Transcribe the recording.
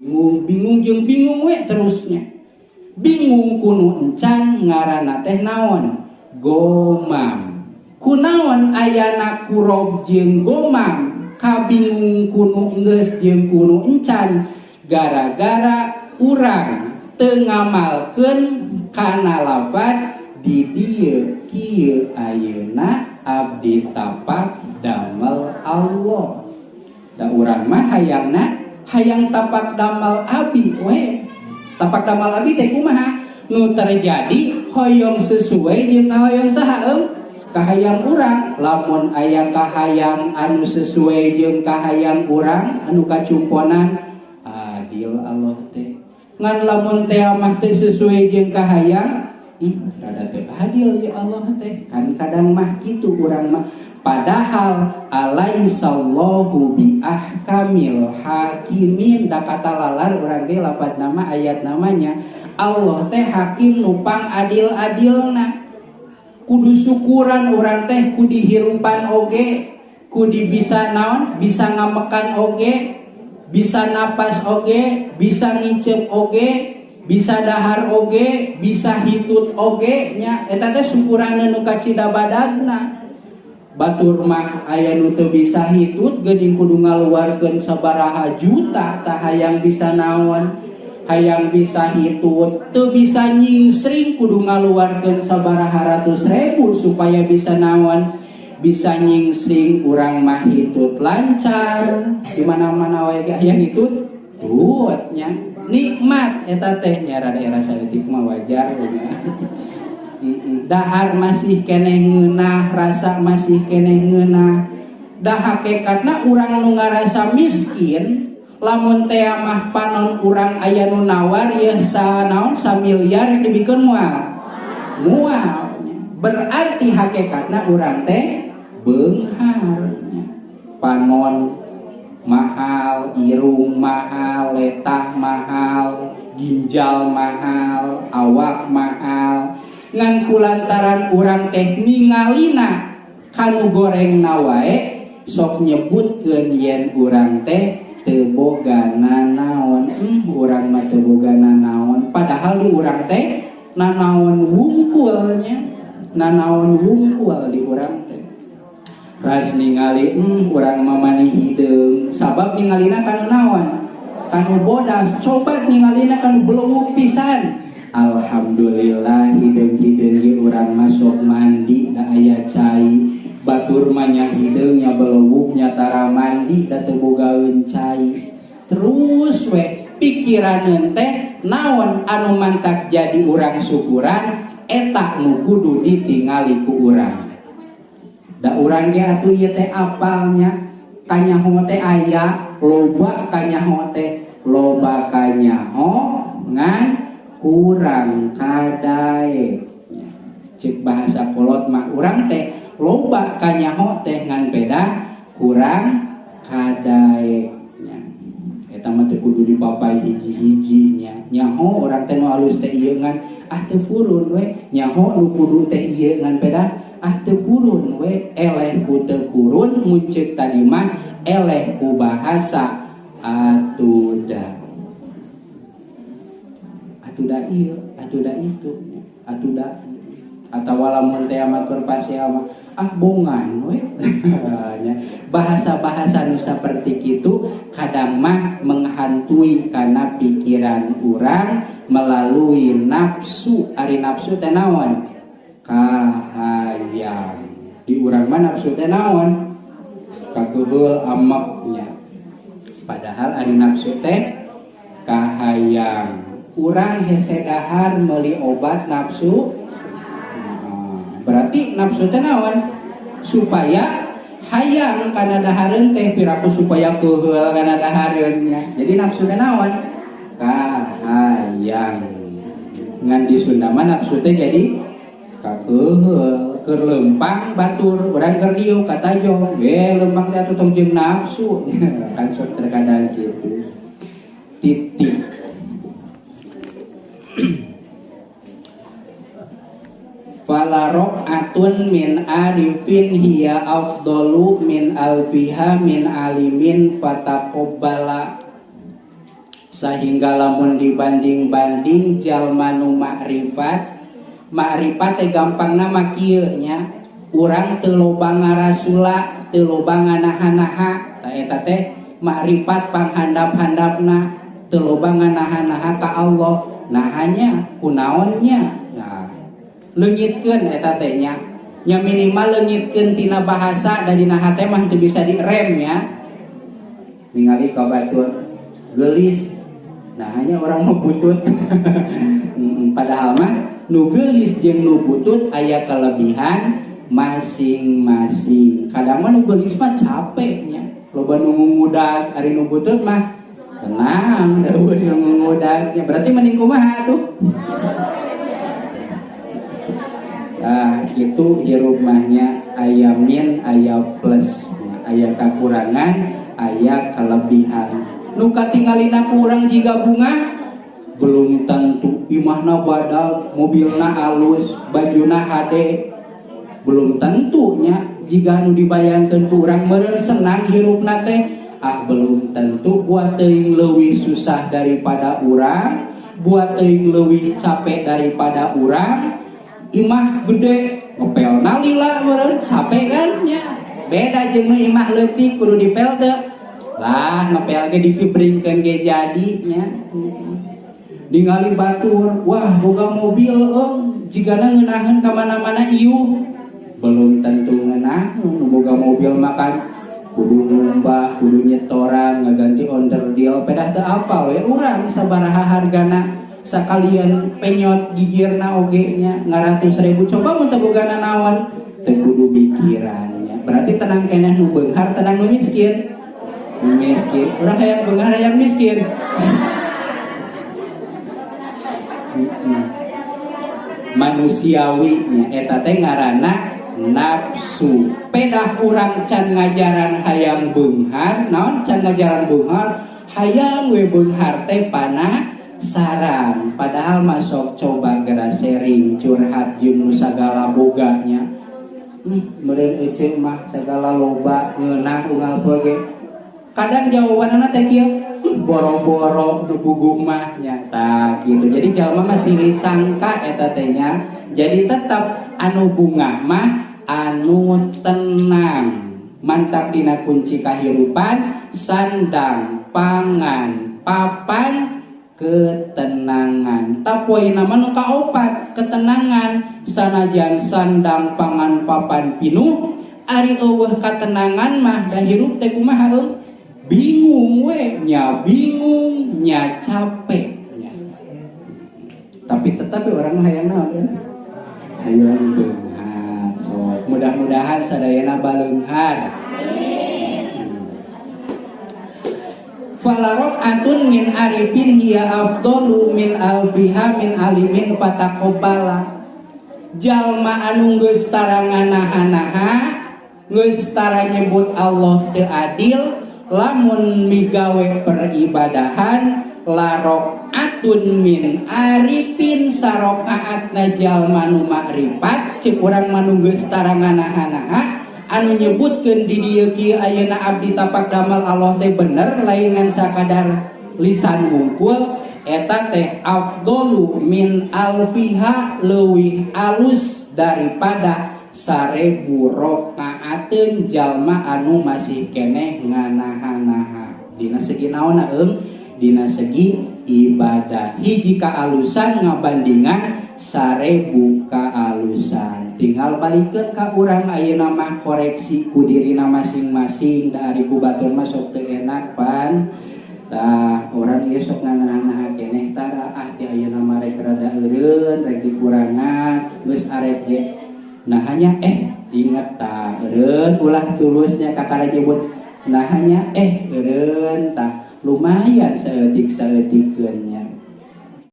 Bingung, bingung jeung bingung we terusnya. Bingung kunu encan ngaranna teh naon? Gomam. Kunaon ayana kurob jeung gomam? Kabingung kunu geus jeung kunu encan gara-gara urang teu ngamalkeun kana lafad di dieu kieu ayeuna abdi tapak damel Allah. Da urang mah hayangna hayang tapak damel abi we. Tapak damel abi teh kumaha? Nu terjadi hoyong sesuai jeung hoyong saha eum? Kahayang urang. Lamun aya kahayang anu sesuai jeung kahayang urang anu kacumponan adil Allah teh. Ngan lamun teh mah teh sesuai jeung kahayang rada teh adil ya Allah teh. Kan kadang mah kitu urang mah. Padahal alaisallahu bi ahkamil hakimin, da kata lalar urang ge lapat nama ayat namanya Allah teh hakim nupang adil-adilna. Kudu syukuran urang teh kudu hirupan oge, kudu bisa naon, bisa ngamekan oge, bisa napas oge, bisa ngicep oge, bisa dahar oge, bisa hitut oge nya. Eta teh syukuran nu kacida badagna. Batur mah aya nu teu bisa hitut geuning kudu ngaluarkeun sabaraha juta tah hayang bisa naon, hayang bisa hitut, teu bisa nyingsring kudu ngaluarkeun sabaraha ratus ribu supaya bisa naon, bisa nyingsring. Urang mah hitut lancar di mana-mana wae ge aya hitut tut nya, nikmat eta teh nya. Rada era saeutik mah wajar nya. Dahar masih keneh ngeunah, rasa masih keneh ngeunah. Da hakikatna urang nu ngarasa miskin lamun teh mah panon urang aya nu nawar yeuh sa naon samiliar dibikeun moal. Moal. Berarti hakikatna urang teh beunghar nya. Panon mahal, irung mahal, letah mahal, ginjal mahal, awak mahal. Ngan kulantaran urang teh ningalina kanu gorengna wae sok nyebutkeun yen urang teh teu boga nanaon. Urang mah teu boga nanaon, padahal di urang teh nanaon wungkulnya, nanaon wungkul di urang teh. Ras ningali urang mah mani hideung, sabab ningalina kanu naon, kanu bodas. Coba ningalina kanu belewuk pisan. Alhamdulillah hideung-hideung ge urang masuk mandi da aya cai. Batur mah nya hideung nya belewuk nya tara mandi da teu bogaeun cai. Terus we pikiran teh naon anu mantak jadi urang syukuran eta nu kudu ditingali ku urang. Da urang ge atuh ieu teh apalnya kanyaho teh aya loba, kanyaho teh loba, kanyaho ngan kurang kadae. Cek bahasa kolot mah urang teh loba kanyaho teh ngan beda kurang kadae nya. Eta mah teu kudu dipapai hiji-hiji nya. Nyaho urang teh nu alus teh ieu ngan ah teu purun we. Nyaho nu kudu teh ieu ngan beda ah teu purun we. Eleh ku teu purun mun ceuk tadi mah eleh ku bahasa atuda. Atuda ieu, atuda itu, atuda atawa lamun teh mah keur pasea mah ah bongan we. Bahasa-bahasa nu saperti kitu kadang mah menghantui kana pikiran urang melalui nafsu. Ari nafsu teh naon? Kahayang. Di urang mah nafsu teh naon? Kakeheul ameknya. Padahal ari nafsu teh kahayang. Urang hese dahar meuli obat nafsu. Nah, berarti nafsu teh naon? Supaya hayang kana dahareun teh piraku supaya keuheul kana dahareun nya. Jadi nafsu teh naon? Kahayang. Ngan di Sunda mah nafsu teh jadi kakeuheul, keur leumpang batur, urang keur dieu katajong, we leumpang teh atuh tong jeung nafsu. Kan sok terkadang kitu. Titik. Fala raq'atun min arifin hiya afdalu min alfiha min alimin fataqabbala. Sehingga lamun dibanding-banding jalma nu makrifat, makrifat teh gampangna mah kieu nya, urang teu loba ngarasula, teu loba nganaha-naha. Tah eta teh makrifat panghandap-handapna, teu loba nganaha-naha ka Allah. Nahanya kunaonnya? Nah, leungitkeun eta teh nya. Nya minimal leungitkeun tina bahasa da dina hate mah teu bisa direm nya. Ningali ka batur geulis, nah hanya orang mau butut. Padahal mah nu geulis jeung nu butut aya kelebihan masing-masing. Kadang mah nu geulis mah capek nya, loba nu ngudag, ari nu butut mah tenang, eueuh nu ngungudagnya. Berarti mending kumaha tuh? Nah, itu hirup mahnya aya min, aya plus, aya kekurangan, aya kelebihan. Nu katingalina ku urang jiga bunga belum tentu imahna badag, mobilna alus, bajuna hade, belum tentunya jika nu dibayangkeun ku urang meureun senang hirupna teh, ah belum tentu. Buat teuing leuwih susah daripada urang, buat teuing leuwih capek daripada urang. Imah gede ngepelna lila meureun capek kan nya. Beda jeung nu imah leutik kudu dipel teu. Lah ngepel ge dikibringkeun ge jadi nya. Ningali batur, wah boga mobil euy, jigana ngeunaheun ka mana-mana iuh. Belum tentu ngeunaheun, nu boga mobil makan kudu ngumbah, kudu nyetoran, ngaganti onderdil, pedah teu apal we urang sabaraha hargana. Sakalian penyot gigirna oge nya ngaratus ribu, coba mun teu boga nanaon teu kudu mikirannya. Berarti tenang keneh nu beunghar, tenang nu miskin. Nu miskin, urang hayang beunghar hayang miskin. Manusiawi nya eta teh ngaranna nafsu. Pedah urang can ngajaran hayang beunghar, naon can ngajaran beunghar, hayang we beunghar teh panasaran. Padahal masuk coba geura sharing curhat jeung nu sagala boganya. Meureun ece mah sagala loba ngeunah unggal poe ge. Kadang jawabanana teh kieu, boro-boro nu puguh mah nya tah kitu. Jadi jalma mah silih sangka eta teh nya. Jadi tetap anu bungah mah anu tenang. Mantap dina kunci kahirupan, sandang, pangan, papan, ketenangan. Tapoina mah nu kaopat, ketenangan. Sanajan sandang, pangan, papan pinuh, ari eueuh katenangan mah da hirup teh kumaha euy? Bingung we, nya bingung, nya capek nya. Tapi tetap we urang mah hayang naon euy? Hayang beunghar. So, mudah-mudahan sadayana baleunghar. Amin. Falarok atun min arifin hiya afdalu min alfiha min alimin fataqabbala. Jalma anu geus tara nganaha-naha, geus tara nyebut Allah teu adil, lamun migawe peribadahan larok atun min arifin sarokaatna jalma nu makrifat, cek urang mah nu geus tara nganaha-naha, anu nyebutkeun di dieu kieu ayeuna abdi tapak damal Allah teh bener lain ngan sakadar lisan wungkul, eta teh afdalu min alfiha leuwih alus daripada 1000 rokaateun jalma anu masih keneh nganaha-naha. Dina segi naonna eung? Dina segi ibadah. Hiji kaalusan ngabandingan 1000 kaalusan. Tinggal balikeun ka urang ayeuna mah koreksi ku dirina masing-masing. Da ari ku batur mah sok teu enak pan. Tah urang ieu sok nganaha-naha keneh tara ah ti ayeuna mah rek rada eureun, rek dikurangan, geus arek ge. Nah hanya ingat tah eureun ulah tulusnya kakara nyebut. Nah hanya eureun tah lumayan saeutik-saeutikeun nya.